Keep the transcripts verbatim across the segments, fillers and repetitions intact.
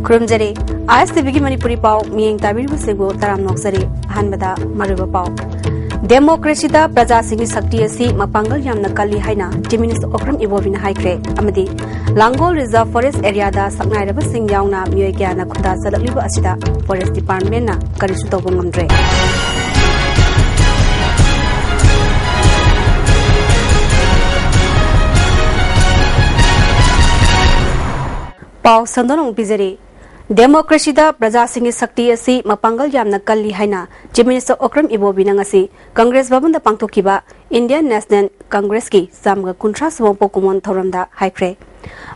ꯈꯨꯔꯨꯝꯖꯔꯤ꯫ ꯑꯥꯏ ꯑꯦꯁ T ꯚꯤꯒꯤ ꯃꯅꯤꯄꯨꯔꯤ ꯄꯥꯎ ꯃꯤꯠꯌꯦꯡ ꯇꯥꯕꯤꯔꯤꯕꯁꯤꯡꯕꯨ ꯇꯔꯥꯝꯅ ꯑꯣꯛꯆꯔꯤ꯫ ꯑꯍꯥꯟꯕꯗ ꯃꯔꯨꯑꯣꯏꯕ ꯄꯥꯎ꯫ ꯗꯦꯃꯣꯀ꯭ꯔꯦꯁꯤꯗ ꯄ꯭ꯔꯖꯥꯁꯤꯡꯒꯤ ꯁꯛꯇꯤ ꯑꯁꯤ ꯃꯄꯥꯡꯒꯜ ꯌꯥꯝꯅ ꯀꯜꯂꯤ ꯍꯥꯏꯅ ꯆꯤꯐ ꯃꯤꯅꯤꯁꯇꯔ ꯑꯣꯀ꯭ꯔꯝ ꯏꯕꯣꯕꯤꯅ ꯍꯥꯏꯈ꯭ꯔꯦ꯫ ꯑꯃꯗꯤ ꯂꯥꯡꯒꯣꯜ ꯔꯤꯖꯔꯚ ꯐꯣꯔꯦꯁ ꯑꯦꯔꯤꯌꯥꯗ ꯁꯛꯅꯥꯏꯔꯕꯁꯤꯡ ꯌꯥꯎꯅ ꯃꯤꯑꯣꯏ ꯀꯌꯥꯅ ꯈꯨꯟꯗꯥ ꯆꯠꯂꯛꯂꯤꯕ ꯑꯁꯤꯗ ꯐꯣꯔꯦꯁ ꯗꯤꯄꯥꯔꯠꯃꯦꯟꯅ ꯀꯔꯤꯁꯨ ꯇꯧꯕ ꯉꯝꯗ꯭ꯔꯦ꯫ ꯄꯥꯎ ꯁꯟꯗꯣꯛꯅ ꯑꯃꯨꯛ ꯄꯤꯖꯔꯤ꯫ ꯗꯦꯃꯣꯀ꯭ꯔꯦꯁꯤꯗ ꯄ꯭ꯔꯖꯥꯁꯤꯡꯒꯤ ꯁꯛꯇꯤ ꯑꯁꯤ ꯃꯄꯥꯡꯒꯜ ꯌꯥꯝꯅ ꯀꯜꯂꯤ ꯍꯥꯏꯅ ꯆꯤꯐ ꯃꯤꯅꯤꯁꯇꯔ ꯑꯣꯀ꯭ꯔꯝ ꯏꯕꯣꯕꯤꯅ ꯉꯁꯤ ꯀꯪꯒ꯭ꯔꯦꯁ ꯚꯕꯟꯗ ꯄꯥꯡꯊꯣꯛꯈꯤꯕ ꯏꯟꯗꯤꯌꯟ ꯅꯦꯁꯅꯦꯜ ꯀꯪꯒ꯭ꯔꯦꯁꯀꯤ ꯆꯥꯝꯃꯒ ꯀꯨꯟꯊ꯭ꯔꯥ ꯁꯨꯕ ꯄꯣꯛꯀꯨꯝꯑꯣꯟ ꯊꯧꯔꯝꯗ ꯍꯥꯏꯈ꯭ꯔꯦ꯫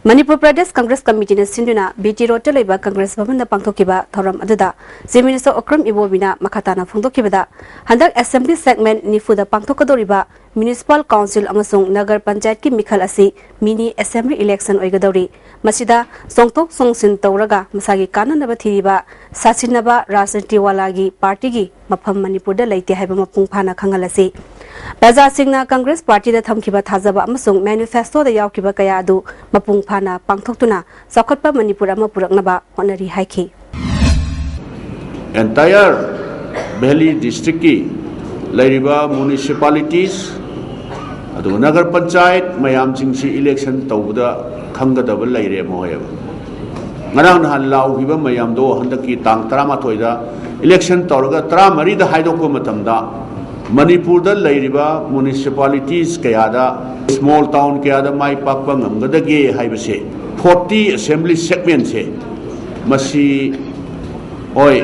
ꯃꯅꯤꯄꯨꯔ ꯄ꯭ꯔꯗꯦꯁ ꯀꯪꯒ꯭ꯔꯦꯁ ꯀꯃꯤꯇꯤꯅ ꯁꯤꯟꯗꯨꯅ ꯕꯤ ꯇꯤ ꯔꯣꯗꯇ ꯂꯩꯕ ꯀꯪꯒ꯭ꯔꯦꯁ ꯚꯕꯟꯗ ꯄꯥꯡꯊꯣꯛꯈꯤꯕ ꯊꯧꯔꯝ ꯑꯗꯨꯗ ꯆꯤꯐ ꯃꯤꯅꯤꯁꯇꯔ ꯑꯣꯀ꯭ꯔꯝ ꯏꯕꯣꯕꯤꯅ ꯃꯈꯥ ꯇꯥꯅ ꯐꯣꯡꯗꯣꯛꯈꯤꯕꯗ, ꯍꯟꯗꯛ ꯑꯦꯁꯦꯝꯕ꯭ꯂꯤ ꯁꯦꯒꯃꯦꯟ ꯅꯤꯐꯨꯗ ꯄꯥꯡꯊꯣꯛꯀꯗꯧꯔꯤꯕ ꯃ꯭ꯌꯨꯅꯤꯁꯤꯄꯥꯜ ꯀꯥꯎꯟꯁꯤꯜ ꯑꯃꯁꯨꯡ ꯅꯒꯔ ꯄꯟꯆꯥꯌꯠꯀꯤ ꯃꯤꯈꯜ ꯑꯁꯤ ꯃꯤꯅꯤ ꯑꯦꯁꯦꯝꯕ꯭ꯂꯤ ꯏꯂꯦꯛꯁꯟ ꯑꯣꯏꯒꯗꯧꯔꯤ꯫ ꯃꯁꯤꯗ ꯆꯣꯡꯊꯣꯛ ꯆꯣꯡꯁꯤꯟ ꯇꯧꯔꯒ ꯃꯁꯥꯒꯤ ꯀꯥꯟꯅꯅꯕ ꯊꯤꯔꯤꯕ ꯁꯥꯁꯤꯟꯅꯕ ꯔꯥꯖꯅꯤꯇꯤ ꯋꯥꯂꯥꯒꯤ ꯄꯥꯔꯇꯤꯒꯤ ꯃꯐꯝ ꯃꯅꯤꯄꯨꯔꯗ ꯂꯩꯇꯦ ꯍꯥꯏꯕ ꯃꯄꯨꯡ ꯐꯥꯅ ꯈꯪꯍꯜꯂꯁꯤ꯫ ꯄ꯭ꯔꯖꯥꯁꯤꯡꯅ ꯀꯪꯒ꯭ꯔꯦꯁ ꯄꯥꯔꯇꯤꯗ ꯊꯝꯈꯤꯕ ꯊꯥꯖꯕ ꯑꯃꯁꯨꯡ ꯃꯦꯅꯤꯐꯦꯁꯇꯣꯗ ꯌꯥꯎꯈꯤꯕ ꯀꯌꯥ ꯑꯗꯨ ꯃꯄꯨꯡ ꯐꯥꯅ ꯄꯥꯡꯊꯣꯛꯇꯨꯅ ꯆꯥꯎꯈꯠꯄ ꯃꯅꯤꯄꯨꯔ ꯑꯃ ꯄꯨꯔꯛꯅꯕ ꯍꯣꯠꯅꯔꯤ ꯍꯥꯏꯈꯤ꯫ Entire Valley districtꯀꯤ ꯂꯩꯔꯤꯕ municipalities ꯑꯗꯨꯒ ꯅꯒꯔ ꯄꯟꯆꯥꯌꯠ ꯃꯌꯥꯝꯁꯤꯡꯁꯤ election ꯇꯧꯕꯗ ꯈꯪꯒꯗꯕ ꯂꯩꯔꯦ ꯃꯈꯣꯏ꯫ ꯉꯔꯥꯡ ꯅꯍꯥꯟ ꯂꯥꯎꯈꯤꯕ ꯃꯌꯥꯝꯗꯣ ꯍꯟꯗꯛꯀꯤ ꯇꯥꯡ ꯇꯔꯥꯃꯥꯊꯣꯏꯗ election ꯇꯧꯔꯒ ꯇꯔꯥꯃꯔꯤꯗ ꯍꯥꯏꯗꯣꯛꯄ ꯃꯇꯝꯗ ꯃꯅꯤꯄꯨꯔꯗ ꯂꯩꯔꯤꯕ municipalities ꯀꯌꯥꯗ, small town ꯀꯌꯥꯗ ꯃꯥꯏ ꯄꯥꯛꯄ ꯉꯝꯒꯗꯒꯦ ꯍꯥꯏꯕꯁꯦ, forty assembly segmentꯁꯦ, ꯃꯁꯤ ꯍꯣꯏ,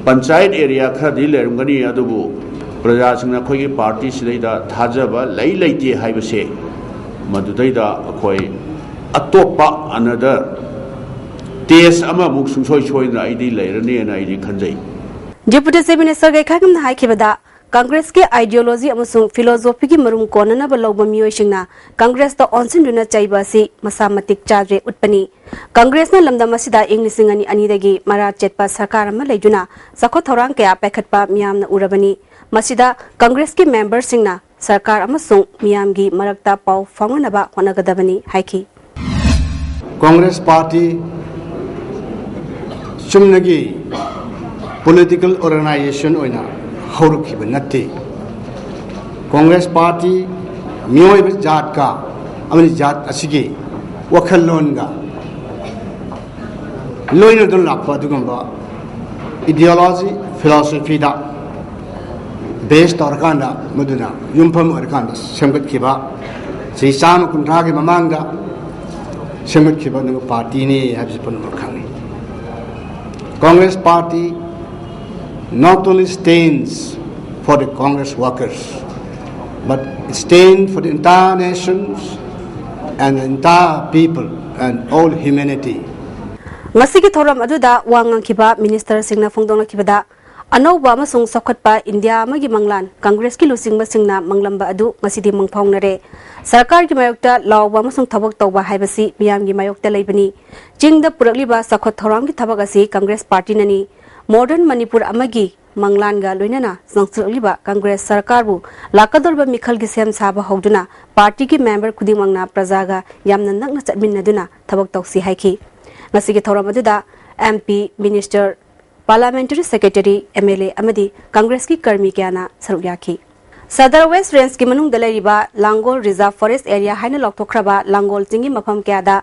ꯄꯟꯆꯥꯌꯠ ꯑꯦꯔꯤꯌꯥ ꯈꯔꯗꯤ ꯂꯩꯔꯝꯒꯅꯤ, ꯑꯗꯨꯕꯨ ꯄ꯭ꯔꯖꯥꯁꯤꯡꯅ ꯑꯩꯈꯣꯏꯒꯤ ꯄꯥꯔꯇꯤꯁꯤꯗꯩꯗ ꯊꯥꯖꯕ ꯂꯩ ꯂꯩꯇꯦ ꯍꯥꯏꯕꯁꯦ, ꯃꯗꯨꯗꯩꯗ ꯑꯩꯈꯣꯏ ꯑꯇꯣꯞꯄ another test ꯑꯃꯃꯨꯛ ꯁꯨꯡꯁꯣꯏ ꯁꯣꯏꯗꯅ ꯑꯩꯗꯤ ꯂꯩꯔꯅꯤꯅ ꯑꯩꯗꯤ ꯈꯟꯖꯩ꯫ Deputy Chief Minister ꯒꯩꯈꯥꯒꯝꯅ ꯍꯥꯏꯈꯤꯕꯗ, ꯀꯪꯒ꯭ꯔꯦꯁꯀꯤ ideology ꯑꯃꯁꯨꯡ philosophyꯒꯤ ꯃꯔꯨꯝ ꯀꯣꯟꯅꯅꯕ ꯂꯧꯕ ꯃꯤꯑꯣꯏꯁꯤꯡꯅ ꯀꯪꯒ꯭ꯔꯦꯁꯇ ꯑꯣꯟꯁꯤꯟꯗꯨꯅ ꯆꯩꯕ ꯑꯁꯤ ꯃꯁꯥ ꯃꯇꯤꯛ ꯆꯥꯗ꯭ꯔꯦ ꯎꯠꯄꯅꯤ꯫ ꯀꯪꯒ꯭ꯔꯦꯁꯅ ꯂꯝꯗꯝ ꯑꯁꯤꯗ ꯏꯪ ꯂꯤꯁꯤꯡ ꯑꯅꯤ ꯑꯅꯤꯗꯒꯤ ꯃꯔꯥ ꯆꯦꯠꯄ ꯁꯔꯀꯥꯔ ꯑꯃ ꯂꯩꯗꯨꯅ ꯆꯥꯎꯈꯠ ꯊꯧꯔꯥꯡ ꯀꯌꯥ ꯄꯥꯏꯈꯠꯄ ꯃꯤꯌꯥꯝꯅ ꯎꯔꯕꯅꯤ꯫ ꯃꯁꯤꯗ ꯀꯪꯒ꯭ꯔꯦꯁꯀꯤ memberꯁꯤꯡꯅ ꯁꯔꯀꯥꯔ ꯑꯃꯁꯨꯡ ꯃꯤꯌꯥꯝꯒꯤ ꯃꯔꯛꯇ ꯄꯥꯎ ꯐꯥꯎꯅꯅꯕ ꯍꯣꯠꯅꯒꯗꯕꯅꯤ ꯍꯥꯏꯈꯤ꯫ Congress party ꯆꯨꯝꯅꯒꯤ ꯄꯣꯂꯤꯇꯤꯀꯦꯜ ꯑꯣꯔꯒꯅꯥꯏꯖꯦꯁꯟ ꯑꯣꯏꯅ ꯍꯧꯔꯛꯈꯤꯕ ꯅꯠꯇꯦ꯫ ꯀꯣꯡꯒ꯭ꯔꯦꯁ ꯄꯥꯔꯇꯤ ꯃꯤꯑꯣꯏꯕ ꯖꯥꯠꯀ ꯑꯃꯗꯤ ꯖꯥꯠ ꯑꯁꯤꯒꯤ ꯋꯥꯈꯜꯂꯣꯟꯒ ꯂꯣꯏꯅꯗꯨꯅ ꯂꯥꯛꯄ ꯑꯗꯨꯒꯨꯝꯕ ꯏꯗꯤꯌꯣꯂꯣꯖꯤ, ꯐꯤꯂꯣꯁꯣꯐꯤꯗ ꯕꯦꯁ ꯇꯧꯔꯀꯥꯟꯗ, ꯃꯗꯨꯅ ꯌꯨꯝꯐꯝ ꯑꯣꯏꯔꯀꯥꯟꯗ ꯁꯦꯝꯒꯠꯈꯤꯕ, ꯆꯍꯤ ꯆꯥꯝꯃ ꯀꯨꯟꯊ꯭ꯔꯥꯒꯤ ꯃꯃꯥꯡꯗ ꯁꯦꯝꯒꯠꯈꯤꯕ ꯑꯗꯨꯒ ꯄꯥꯔꯇꯤꯅꯤ ꯍꯥꯏꯕꯁꯤ ꯄꯨꯝꯅꯃꯛ ꯈꯪꯏ꯫ Congress party not only stands for the Congress workers, but it stands for the entire nations and the entire people and all humanity. ꯉꯁꯤꯒꯤ ꯊꯧꯔꯝ ꯑꯗꯨꯗ ꯋꯥ ꯉꯥꯡꯈꯤꯕ ꯃꯤꯅꯤꯁꯇꯔꯁꯤꯡꯅ ꯐꯣꯡꯗꯣꯛꯂꯛꯈꯤꯕꯗ, ꯑꯅꯧꯕ ꯑꯃꯁꯨꯡ ꯆꯥꯎꯈꯠꯄ ꯏꯟꯗꯤꯌꯥ ꯑꯃꯒꯤ ꯃꯪꯂꯥꯟ ꯀꯪꯒ꯭ꯔꯦꯁꯀꯤ ꯂꯨꯆꯤꯡꯕꯁꯤꯡꯅ ꯃꯪꯂꯝꯕ ꯑꯗꯨ ꯉꯁꯤꯗꯤ ꯃꯪꯐꯥꯎꯅꯔꯦ꯫ ꯁꯔꯀꯥꯔꯒꯤ ꯃꯥꯌꯣꯛꯇ ꯂꯥꯎꯕ ꯑꯃꯁꯨꯡ ꯊꯕꯛ ꯇꯧꯕ ꯍꯥꯏꯕꯁꯤ ꯃꯤꯌꯥꯝꯒꯤ ꯃꯥꯌꯣꯛꯇ ꯂꯩꯕꯅꯤ꯫ ꯆꯤꯡꯗ ꯄꯨꯔꯛꯂꯤꯕ ꯆꯥꯎꯈꯠ ꯊꯧꯔꯥꯡꯒꯤ ꯊꯕꯛ ꯑꯁꯤ ꯀꯪꯒ꯭ꯔꯦꯁ ꯄꯥꯔꯇꯤꯅꯅꯤ꯫ ꯃꯣꯗꯔꯟ ꯃꯅꯤꯄꯨꯔ ꯑꯃꯒꯤ ꯃꯪꯂꯥꯟꯒ ꯂꯣꯏꯅꯅ ꯆꯪꯁꯤꯜꯂꯛꯂꯤꯕ ꯀꯪꯒ꯭ꯔꯦꯁ ꯁꯔꯀꯥꯔꯕꯨ ꯂꯥꯛꯀꯗꯧꯔꯤꯕ ꯃꯤꯈꯜꯒꯤ ꯁꯦꯝ ꯁꯥꯕ ꯍꯧꯗꯨꯅ ꯄꯥꯔꯇꯤꯒꯤ ꯃꯦꯝꯕꯔ ꯈꯨꯗꯤꯡꯃꯛꯅ ꯄ꯭ꯔꯖꯥꯒ ꯌꯥꯝꯅ ꯅꯛꯅ ꯆꯠꯃꯤꯟꯅꯗꯨꯅ ꯊꯕꯛ ꯇꯧꯁꯤ ꯍꯥꯏꯈꯤ꯫ ꯉꯁꯤꯒꯤ ꯊꯧꯔꯝ ꯑꯗꯨꯗ M P, minister, parliamentary secretary, M L A ꯑꯃꯗꯤ ꯀꯪꯒ꯭ꯔꯦꯁꯀꯤ ꯀꯔꯃꯤ ꯀꯌꯥꯅ ꯁꯔꯨꯛ ꯌꯥꯈꯤ꯫ ꯁꯗꯔ ꯋꯦꯁ ꯔꯦꯟꯖꯀꯤ ꯃꯅꯨꯡꯗ ꯂꯩꯔꯤꯕ ꯂꯥꯡꯒꯣꯜ ꯔꯤꯖꯥꯔꯚ ꯐꯣꯔꯦꯁ ꯑꯦꯔꯤꯌꯥ ꯍꯥꯏꯅ ꯂꯥꯎꯊꯣꯛꯈ꯭ꯔꯕ ꯂꯥꯡꯒꯣꯜ ꯆꯤꯡꯒꯤ ꯃꯐꯝ ꯀꯌꯥꯗ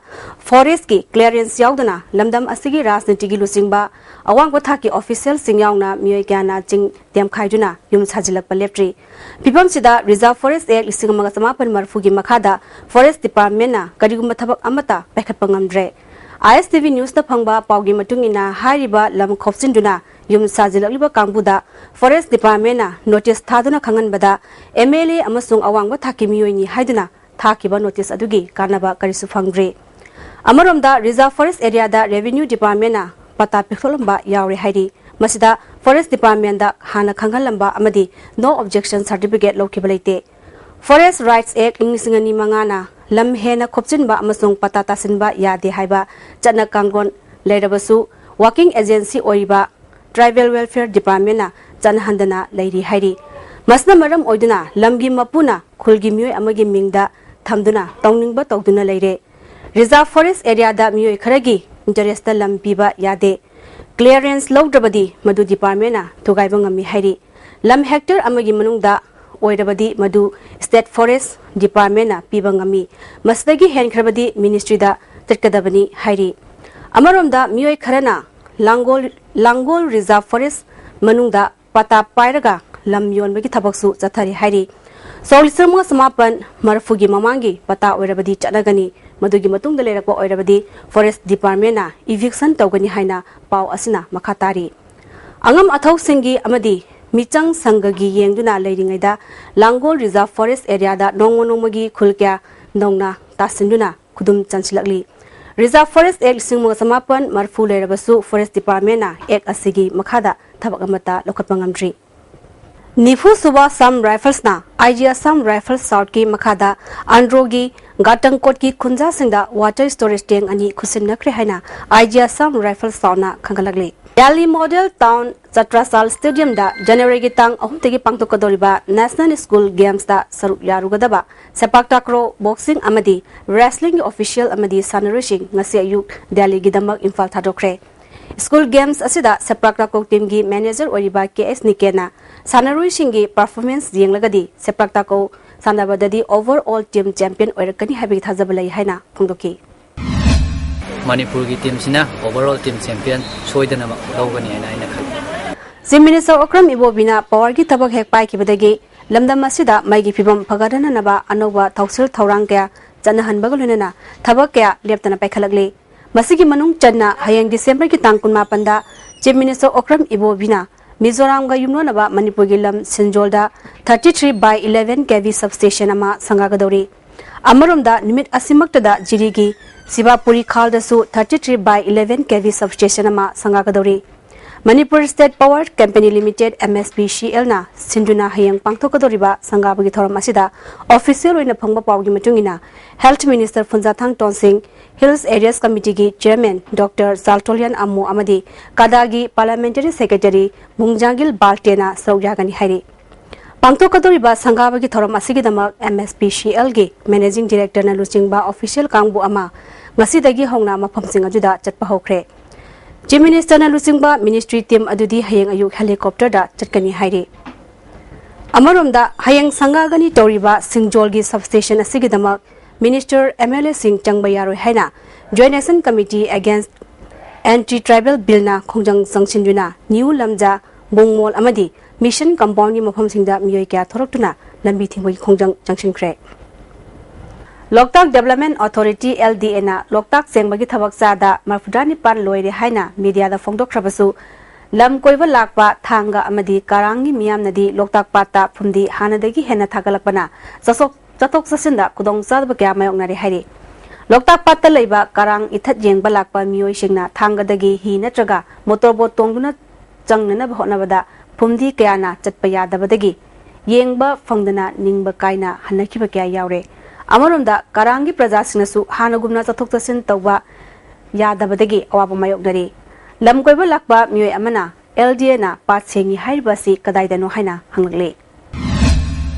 ꯐꯣꯔꯦꯁꯀꯤ ꯀ꯭ꯂꯤꯌꯔꯦꯟꯁ ꯌꯥꯎꯗꯅ ꯂꯝꯗꯝ ꯑꯁꯤꯒꯤ ꯔꯥꯖꯅꯤꯇꯤꯒꯤ ꯂꯨꯆꯤꯡꯕ, ꯑꯋꯥꯡꯕ ꯊꯥꯛꯀꯤ ꯑꯣꯐꯤꯁꯤꯌꯦꯜꯁꯤꯡ ꯌꯥꯎꯅ ꯃꯤꯑꯣꯏ ꯀꯌꯥꯅ ꯆꯤꯡ ꯇꯦꯝꯈꯥꯏꯗꯨꯅ ꯌꯨꯝ ꯁꯥꯖꯤꯜꯂꯛꯄ ꯂꯦꯞꯇ꯭ꯔꯤ꯫ ꯐꯤꯕꯝꯁꯤꯗ ꯔꯤꯖꯥꯔꯚ ꯐꯣꯔꯦꯁ ꯑꯦꯛ ꯂꯤꯁꯤꯡ ꯑꯃꯒ ꯆꯃꯥꯄꯟ ꯃꯔꯤꯐꯨꯒꯤ ꯃꯈꯥꯗ ꯐꯣꯔꯦꯁ ꯗꯤꯄꯥꯔꯠꯃꯦꯟꯅ ꯀꯔꯤꯒꯨꯝꯕ ꯊꯕꯛ ꯑꯃꯠꯇ ꯄꯥꯏꯈꯠꯄ ꯉꯝꯗ꯭ꯔꯦ꯫ ꯑꯥꯏ ꯑꯦꯁ ꯇꯤ ꯚꯤ ꯅ꯭ꯌꯨꯁꯇ ꯐꯪꯕ ꯄꯥꯎꯒꯤ ꯃꯇꯨꯡ ꯏꯟꯅ, ꯍꯥꯏꯔꯤꯕ ꯂꯝ ꯈꯣꯞꯆꯤꯟꯗꯨꯅ ꯌꯨꯝ ꯁꯥꯖꯤꯜꯂꯛꯂꯤꯕ ꯀꯥꯡꯕꯨꯗ ꯐꯣꯔꯦꯁ ꯗꯤꯄꯥꯔꯠꯃꯦꯟꯅ ꯅꯣꯇꯤꯁ ꯊꯥꯗꯨꯅ ꯈꯪꯍꯟꯕꯗ, ꯑꯦꯝ ꯑꯦꯜ ꯑꯦ ꯑꯃꯁꯨꯡ ꯑꯋꯥꯡꯕ ꯊꯥꯛꯀꯤ ꯃꯤꯑꯣꯏꯅꯤ ꯍꯥꯏꯗꯨꯅ ꯊꯥꯈꯤꯕ ꯅꯣꯇꯤꯁ ꯑꯗꯨꯒꯤ ꯀꯥꯟꯅꯕ ꯀꯔꯤꯁꯨ ꯐꯪꯗ꯭ꯔꯤ꯫ ꯑꯃꯔꯣꯝꯗ, ꯔꯤꯖꯥꯔꯚ ꯐꯣꯔꯦꯁ ꯑꯦꯔꯤꯌꯥꯗ ꯔꯦꯚꯤꯅ꯭ꯌꯨ ꯗꯤꯄꯥꯔꯠꯃꯦꯟꯅ ꯄꯇꯥ ꯄꯤꯊꯣꯛꯂꯝꯕ ꯌꯥꯎꯔꯦ ꯍꯥꯏꯔꯤ꯫ ꯃꯁꯤꯗ ꯐꯣꯔꯦꯁ ꯗꯤꯄꯥꯔꯠꯃꯦꯟꯗ ꯍꯥꯟꯅ ꯈꯪꯍꯜꯂꯝꯕ ꯑꯃꯗꯤ ꯅꯣ ꯑꯣꯕꯖꯦꯛꯁꯟ ꯁꯥꯔꯇꯤꯐꯤꯀꯦꯠ ꯂꯧꯈꯤꯕ ꯂꯩꯇꯦ꯫ ꯐꯣꯔꯦꯁ ꯔꯥꯏꯠꯁ ꯑꯦꯛ ꯏꯪ ꯂꯤꯁꯤꯡ ꯑꯅꯤ ꯃꯉꯥꯅ ꯂꯝ ꯍꯦꯟꯅ ꯈꯣꯞꯆꯤꯟꯕ ꯑꯃꯁꯨꯡ ꯄꯇꯥ ꯇꯥꯁꯤꯟꯕ ꯌꯥꯗꯦ ꯍꯥꯏꯕ ꯆꯠꯅ ꯀꯥꯡꯂꯣꯟ ꯂꯩꯔꯕꯁꯨ, ꯋꯥꯔꯀꯤꯡ ꯑꯦꯖꯦꯟꯁꯤ ꯑꯣꯏꯔꯤꯕ ꯇ꯭ꯔꯥꯏꯕꯦꯜ ꯋꯦꯜꯐꯤꯌꯔ ꯗꯤꯄꯥꯔꯠꯃꯦꯟꯅ ꯆꯠꯅꯍꯟꯗꯅ ꯂꯩꯔꯤ ꯍꯥꯏꯔꯤ꯫ ꯃꯁꯤꯅ ꯃꯔꯝ ꯑꯣꯏꯗꯨꯅ ꯂꯝꯒꯤ ꯃꯄꯨꯅ ꯈꯨꯜꯒꯤ ꯃꯤꯑꯣꯏ ꯑꯃꯒꯤ ꯃꯤꯡꯗ ꯊꯝꯗꯨꯅ ꯇꯧꯅꯤꯡꯕ ꯇꯧꯗꯨꯅ ꯂꯩꯔꯦ꯫ ꯔꯤꯖꯥꯔꯚ ꯐꯣꯔꯦꯁ ꯑꯦꯔꯤꯌꯥꯗ ꯃꯤꯑꯣꯏ ꯈꯔꯒꯤ ꯏꯟꯇꯔꯦꯁꯇ ꯂꯝ ꯄꯤꯕ ꯌꯥꯗꯦ꯫ ꯀ꯭ꯂꯤꯌꯥꯔꯦꯟꯁ ꯂꯧꯗ꯭ꯔꯕꯗꯤ ꯃꯗꯨ ꯗꯤꯄꯥꯔꯠꯃꯦꯟꯅ ꯊꯨꯒꯥꯏꯕ ꯉꯝꯃꯤ ꯍꯥꯏꯔꯤ꯫ ꯂꯝ ꯍꯦꯛꯇꯔ ꯑꯃꯒꯤ ꯃꯅꯨꯡꯗ ꯑꯣꯏꯔꯕꯗꯤ ꯃꯗꯨ ꯁ꯭ꯇꯦꯠ ꯐꯣꯔꯦꯁ ꯗꯤꯄꯥꯔꯠꯃꯦꯟꯅ ꯄꯤꯕ ꯉꯝꯃꯤ꯫ ꯃꯁꯤꯗꯒꯤ ꯍꯦꯟꯈ꯭ꯔꯕꯗꯤ ꯃꯤꯅꯤꯁꯇ꯭ꯔꯤꯗ ꯆꯠꯀꯗꯕꯅꯤ ꯍꯥꯏꯔꯤ꯫ ꯑꯃꯔꯣꯝꯗ ꯃꯤꯑꯣꯏ ꯈꯔꯅ ꯂꯥꯡꯒꯣꯜ, ꯂꯥꯡꯒꯣꯜ ꯔꯤꯖꯥꯔꯚ ꯐꯣꯔꯦꯁ ꯃꯅꯨꯡꯗ ꯄꯇꯥ ꯄꯥꯏꯔꯒ ꯂꯝ ꯌꯣꯟꯕꯒꯤ ꯊꯕꯛꯁꯨ ꯆꯠꯊꯔꯤ ꯍꯥꯏꯔꯤ꯫ ꯁꯣꯛ ꯂꯤꯁꯤꯡ ꯑꯃꯒ ꯆꯃꯥꯄꯟ ꯃꯔꯤꯐꯨꯒꯤ ꯃꯃꯥꯡꯒꯤ ꯄꯇꯥ ꯑꯣꯏꯔꯕꯗꯤ ꯆꯠꯅꯒꯅꯤ, ꯃꯗꯨꯒꯤ ꯃꯇꯨꯡꯗ ꯂꯩꯔꯛꯄ ꯑꯣꯏꯔꯕꯗꯤ ꯐꯣꯔꯦꯁ ꯗꯤꯄꯥꯔꯠꯃꯦꯟꯅ ꯏꯚꯤꯛꯁꯟ ꯇꯧꯒꯅꯤ ꯍꯥꯏꯅ ꯄꯥꯎ ꯑꯁꯤꯅ ꯃꯈꯥ ꯇꯥꯔꯤ꯫ ꯑꯉꯝ ꯑꯊꯧꯁꯤꯡꯒꯤ ꯑꯃꯗꯤ ꯃꯤꯆꯪ ꯁꯪꯒꯒꯤ ꯌꯦꯡꯗꯨꯅ ꯂꯩꯔꯤꯉꯩꯗ ꯂꯥꯡꯒꯣꯜ ꯔꯤꯖꯥꯔꯚ ꯐꯣꯔꯦꯁ ꯑꯦꯔꯤꯌꯥꯗ ꯅꯣꯡꯃ ꯅꯣꯡꯃꯒꯤ ꯈꯨꯜ ꯀꯌꯥ ꯅꯧꯅ ꯇꯥꯁꯤꯟꯗꯨꯅ ꯈꯨꯗꯨꯝ ꯆꯟꯁꯤꯜꯂꯛꯂꯤ꯫ ꯔꯤꯖꯥꯔꯚ ꯐꯣꯔꯦꯁ ꯑꯦꯛ ꯂꯤꯁꯤꯡ ꯑꯃꯒ ꯆꯃꯥꯄꯟ ꯃꯔꯤꯐꯨ ꯂꯩꯔꯕꯁꯨ ꯐꯣꯔꯦꯁ ꯗꯤꯄꯥꯔꯠꯃꯦꯟꯅ ꯑꯦꯛ ꯑꯁꯤꯒꯤ ꯃꯈꯥꯗ ꯊꯕꯛ ꯑꯃꯠꯇ ꯂꯧꯈꯠꯄ ꯉꯝꯗ꯭ꯔꯤ꯫ ꯅꯤꯐꯨ ꯁꯨꯕ ꯑꯁꯥꯝ ꯔꯥꯏꯐꯜꯁꯅ ꯑꯥꯏ ꯖꯤ ꯑꯁꯥꯝ ꯔꯥꯏꯐꯜꯁ ꯁꯥꯎꯠꯀꯤ ꯃꯈꯥꯗ ꯑꯟꯗ꯭ꯔꯣꯒꯤ ꯒꯥꯇꯪꯀꯣꯠꯀꯤ ꯈꯨꯟꯖꯥꯁꯤꯡꯗ ꯋꯥꯇꯔ ꯁ꯭ꯇꯣꯔꯦꯖ ꯇꯦꯡ ꯑꯅꯤ ꯈꯨꯠꯁꯤꯟꯅꯈ꯭ꯔꯦ ꯍꯥꯏꯅ ꯑꯥꯏ ꯖꯤ ꯑꯁꯥꯝ ꯔꯥꯏꯐꯜꯁ ꯁꯥꯎꯠꯅ ꯈꯪꯒꯠꯂꯛꯂꯤ꯫ ꯗꯦꯜꯂꯤ ꯃꯣꯗꯦꯜ ꯇꯥꯎꯟ ꯆꯇ꯭ꯔꯥꯆꯥꯜ ꯁ꯭ꯇꯦꯗꯤꯌꯝꯗ ꯖꯅꯋꯥꯔꯤꯒꯤ ꯇꯥꯡ ꯑꯍꯨꯝꯗꯒꯤ ꯄꯥꯡꯊꯣꯛꯀꯗꯧꯔꯤꯕ ꯅꯦꯁꯅꯦꯜ ꯁ꯭ꯀꯨꯜ ꯒꯦꯝꯁꯇ ꯁꯔꯨꯛ ꯌꯥꯔꯨꯒꯗꯕ ꯁꯦꯄꯥꯛ ꯇꯥꯀ꯭ꯔꯣ, ꯕꯣꯛꯁꯤꯡ ꯑꯃꯗꯤ ꯔꯦꯁꯂꯤꯡꯒꯤ ꯑꯣꯐꯤꯁꯤꯌꯦꯜ ꯑꯃꯗꯤ ꯁꯥꯟꯅꯔꯣꯏꯁꯤꯡ ꯉꯁꯤ ꯑꯌꯨꯛ ꯗꯦꯜꯂꯤꯒꯤꯗꯃꯛ ꯏꯝꯐꯥꯜ ꯊꯥꯗꯣꯛꯈ꯭ꯔꯦ꯫ ꯁ꯭ꯀꯨꯜ ꯒꯦꯝꯁ ꯑꯁꯤꯗ ꯁꯦꯄ꯭ꯔꯥꯛ ꯇꯥꯀ꯭ꯔꯣ ꯇꯤꯝꯒꯤ ꯃꯦꯅꯦꯖꯔ ꯑꯣꯏꯔꯤꯕ ꯀꯦ ꯑꯦꯁ ꯅꯤꯀꯦꯟꯅ ꯁꯥꯟꯅꯔꯣꯏꯁꯤꯡꯒꯤ ꯄꯔꯐꯣꯔꯃꯦꯟꯁ ꯌꯦꯡꯂꯒꯗꯤ ꯁꯦꯄ꯭ꯔꯥꯛ ꯇꯥꯀ꯭ꯔꯣ ꯁꯥꯟꯅꯕꯗꯗꯤ ꯑꯣꯚꯔ ꯑꯣꯜ ꯇꯤꯝ ꯆꯦꯝꯄꯤꯌꯟ ꯑꯣꯏꯔꯛꯀꯅꯤ ꯍꯥꯏꯕꯒꯤ ꯊꯥꯖꯕ ꯂꯩ ꯍꯥꯏꯅ ꯐꯣꯡꯗꯣꯛꯈꯤ꯫ ꯃꯅꯤꯄꯨꯔꯒꯤ ꯇꯤꯝꯁꯤꯅ ꯑꯣꯚꯔ ꯑꯣꯜ ꯇꯤꯝ ꯆꯦꯝꯄꯤꯌꯟ ꯁꯣꯏꯗꯅꯃꯛ ꯂꯧꯒꯅꯤ ꯍꯥꯏꯅ ꯑꯩꯅ ꯈꯜꯂꯤ꯫ ꯆꯤꯐ ꯃꯤꯅꯤꯁꯇꯔ ꯑꯣꯀ꯭ꯔꯝ ꯏꯕꯣꯕꯤꯅ ꯄꯋꯥꯔꯒꯤ ꯊꯕꯛ ꯍꯦꯛ ꯄꯥꯏꯈꯤꯕꯗꯒꯤ ꯂꯝꯗꯝ ꯑꯁꯤꯗ ꯃꯩꯒꯤ ꯐꯤꯕꯝ ꯐꯒꯠꯍꯟꯅꯕ ꯑꯅꯧꯕ ꯊꯧꯁꯤꯜ ꯊꯧꯔꯥꯡ ꯀꯌꯥ ꯆꯠꯅꯍꯟꯕꯒ ꯂꯣꯏꯅꯅ ꯊꯕꯛ ꯀꯌꯥ ꯂꯦꯞꯇꯅ ꯄꯥꯏꯈꯠꯂꯛꯂꯤ꯫ ꯃꯁꯤꯒꯤ ꯃꯅꯨꯡ ꯆꯟꯅ ꯍꯌꯦꯡ ꯗꯤꯁꯦꯝꯕꯔꯒꯤ ꯇꯥꯡ ꯀꯨꯟꯃꯥꯄꯟꯗ ꯆꯤꯐ ꯃꯤꯅꯤꯁꯇꯔ ꯑꯣꯀ꯭ꯔꯝ ꯏꯕꯣꯕꯤꯅ ꯃꯤꯖꯣꯔꯥꯝꯒ ꯌꯨꯝꯂꯣꯟꯅꯕ ꯃꯅꯤꯄꯨꯔꯒꯤ ꯂꯝ ꯁꯤꯟꯖꯣꯜꯗ thirty three by eleven K V substation ꯑꯃ ꯁꯪꯒꯥꯒꯗꯧꯔꯤ꯫ ꯑꯃꯔꯣꯝꯗ ꯅꯨꯃꯤꯠ ꯑꯁꯤꯃꯛꯇꯗ ꯖꯤꯔꯤꯒꯤ ꯁꯤꯕꯥꯄꯨꯔꯤ ꯈꯥꯜꯗꯁꯨ thirty three by eleven K V substation ꯑꯃ ꯁꯪꯒꯥꯒꯗꯧꯔꯤ꯫ Manipur state power company limited, M S P C L ꯅ ꯁꯤꯟꯗꯨꯅ ꯍꯌꯦꯡ ꯄꯥꯡꯊꯣꯛꯀꯗꯧꯔꯤꯕ ꯁꯪꯒꯥꯕꯒꯤ ꯊꯧꯔꯝ ꯑꯁꯤꯗ ꯑꯣꯐꯤꯁꯤꯌꯦꯜ ꯑꯣꯏꯅ ꯐꯪꯕ ꯄꯥꯎꯒꯤ ꯃꯇꯨꯡ ꯏꯟꯅ health minister Phunzathang Tonsing, hills areas ꯀꯃꯤꯇꯤꯒꯤ ꯆꯤꯌꯔꯃꯦꯟ ꯗꯣꯛꯇꯔ ꯆꯥꯜꯇꯣꯂꯤꯌꯥꯟ ꯑꯃꯨ ꯑꯃꯗꯤ ꯀꯥꯗꯥꯒꯤ ꯄꯥꯔꯂꯤꯌꯥꯃꯦꯟꯇꯔꯤ ꯁꯦꯀ꯭ꯔꯦꯇꯔꯤ ꯃꯨꯡꯖꯥꯡꯒꯤꯜ ꯕꯥꯜꯇꯦꯅ ꯁꯔꯨꯛ ꯌꯥꯒꯅꯤ ꯍꯥꯏꯔꯤ꯫ ꯄꯥꯡꯊꯣꯛꯀꯗꯧꯔꯤꯕ ꯁꯪꯒꯥꯕꯒꯤ ꯊꯧꯔꯝ ꯑꯁꯤꯒꯤꯗꯃꯛ M S P C L ꯒꯤ ꯃꯦꯅꯦꯖꯤꯡ ꯗꯤꯔꯦꯛꯇꯔꯅ ꯂꯨꯆꯤꯡꯕ ꯑꯣꯐꯤꯁꯤꯌꯦꯜ ꯀꯥꯡꯕꯨ ꯑꯃ ꯉꯁꯤꯗꯒꯤ ꯍꯧꯅ ꯃꯐꯝꯁꯤꯡ ꯑꯗꯨꯗ ꯆꯠꯄ ꯍꯧꯈ꯭ꯔꯦ꯫ Chief Minister ꯅ ꯂꯨꯆꯤꯡꯕ ministry team ꯑꯗꯨꯗꯤ ꯍꯌꯦꯡ ꯑꯌꯨꯛ helicopter ꯗ ꯆꯠꯀꯅꯤ ꯍꯥꯏꯔꯤ꯫ ꯑꯃꯔꯣꯝꯗ, ꯍꯌꯦꯡ ꯁꯪꯒꯥꯒꯅꯤ ꯇꯧꯔꯤꯕ ꯁꯤꯡꯖꯣꯜꯒꯤ substation ꯑꯁꯤꯒꯤꯗꯃꯛ minister, M L A ꯁꯤꯡ ꯆꯪꯕ ꯌꯥꯔꯣꯏ ꯍꯥꯏꯅ Joint Action Committee Against Anti Tribal Bill ꯅ ꯈꯣꯡꯖꯪ ꯆꯪꯁꯤꯟꯗꯨꯅ New ꯂꯝꯖꯥ, ꯕꯨꯡꯃꯣꯜ ꯑꯃꯗꯤ Mission Compound ꯒꯤ ꯃꯐꯝꯁꯤꯡꯗ ꯃꯤꯑꯣꯏ ꯀꯌꯥ ꯊꯣꯔꯛꯇꯨꯅ ꯂꯝꯕꯤ ꯊꯤꯡꯕꯒꯤ ꯈꯣꯡꯖꯪ ꯆꯪꯁꯤꯟꯈ꯭ꯔꯦ꯫ ꯂꯣꯛꯇꯥꯛ Development Authority, L D A ꯅ ꯂꯣꯛꯇꯥꯛ ꯁꯦꯡꯕꯒꯤ ꯊꯕꯛ ꯆꯥꯗ ꯃꯔꯤꯐꯨꯇꯔꯥꯅꯤꯄꯥꯟ ꯂꯣꯏꯔꯦ ꯍꯥꯏꯅ media ꯗ ꯐꯣꯡꯗꯣꯛꯈ꯭ꯔꯕꯁꯨ, ꯂꯝ ꯀꯣꯏꯕ ꯂꯥꯛꯄ ꯊꯥꯡꯒ ꯑꯃꯗꯤ ꯀꯔꯥꯡꯒꯤ ꯃꯤꯌꯥꯝꯅꯗꯤ ꯂꯣꯛꯇꯥꯛ ꯄꯥꯠꯇ ꯐꯨꯝꯗꯤ ꯍꯥꯟꯅꯗꯒꯤ ꯍꯦꯟꯅ ꯊꯥꯒꯠꯂꯛꯄꯅ ꯆꯠꯊꯣꯛ, ꯆꯠꯊꯣꯛ ꯆꯠꯁꯤꯟꯗ ꯈꯨꯗꯣꯡꯆꯥꯗꯕ ꯀꯌꯥ ꯃꯥꯌꯣꯛꯅꯔꯦ ꯍꯥꯏꯔꯤ꯫ ꯂꯣꯛꯇꯥꯛ ꯄꯥꯠꯇ ꯂꯩꯕ ꯀꯔꯥꯡ ꯏꯊꯠ ꯌꯦꯡꯕ ꯂꯥꯛꯄ ꯃꯤꯑꯣꯏꯁꯤꯡꯅ ꯊꯥꯡꯒꯗꯒꯤ ꯍꯤ ꯅꯠꯇ꯭ꯔꯒ motor boat ꯇꯣꯡꯗꯨꯅ ꯆꯪꯅꯅꯕ ꯍꯣꯠꯅꯕꯗ ꯐꯨꯝꯗꯤ ꯀꯌꯥꯅ ꯆꯠꯄ ꯌꯥꯗꯕꯗꯒꯤ ꯌꯦꯡꯕ ꯐꯪꯗꯅ ꯅꯤꯡꯕ ꯀꯥꯏꯅ ꯍꯟꯅꯈꯤꯕ ꯀꯌꯥ ꯌꯥꯎꯔꯦ꯫ ꯑꯃꯔꯣꯝꯗ, ꯀꯔꯥꯡꯒꯤ ꯄ꯭ꯔꯖꯥꯁꯤꯡꯅꯁꯨ ꯍꯥꯟꯅꯒꯨꯝꯅ ꯆꯠꯊꯣꯛ ꯆꯠꯁꯤꯟ ꯇꯧꯕ ꯌꯥꯗꯕꯗꯒꯤ ꯑꯋꯥꯕ ꯃꯥꯌꯣꯛꯅꯔꯤ꯫ ꯂꯝ ꯀꯣꯏꯕ ꯂꯥꯛꯄ ꯃꯤꯑꯣꯏ ꯑꯃꯅ L D A ꯅ ꯄꯥꯠ ꯁꯦꯡꯉꯤ ꯍꯥꯏꯔꯤꯕ ꯑꯁꯤ ꯀꯗꯥꯏꯗꯅꯣ ꯍꯥꯏꯅ ꯍꯪꯂꯛꯂꯤ꯫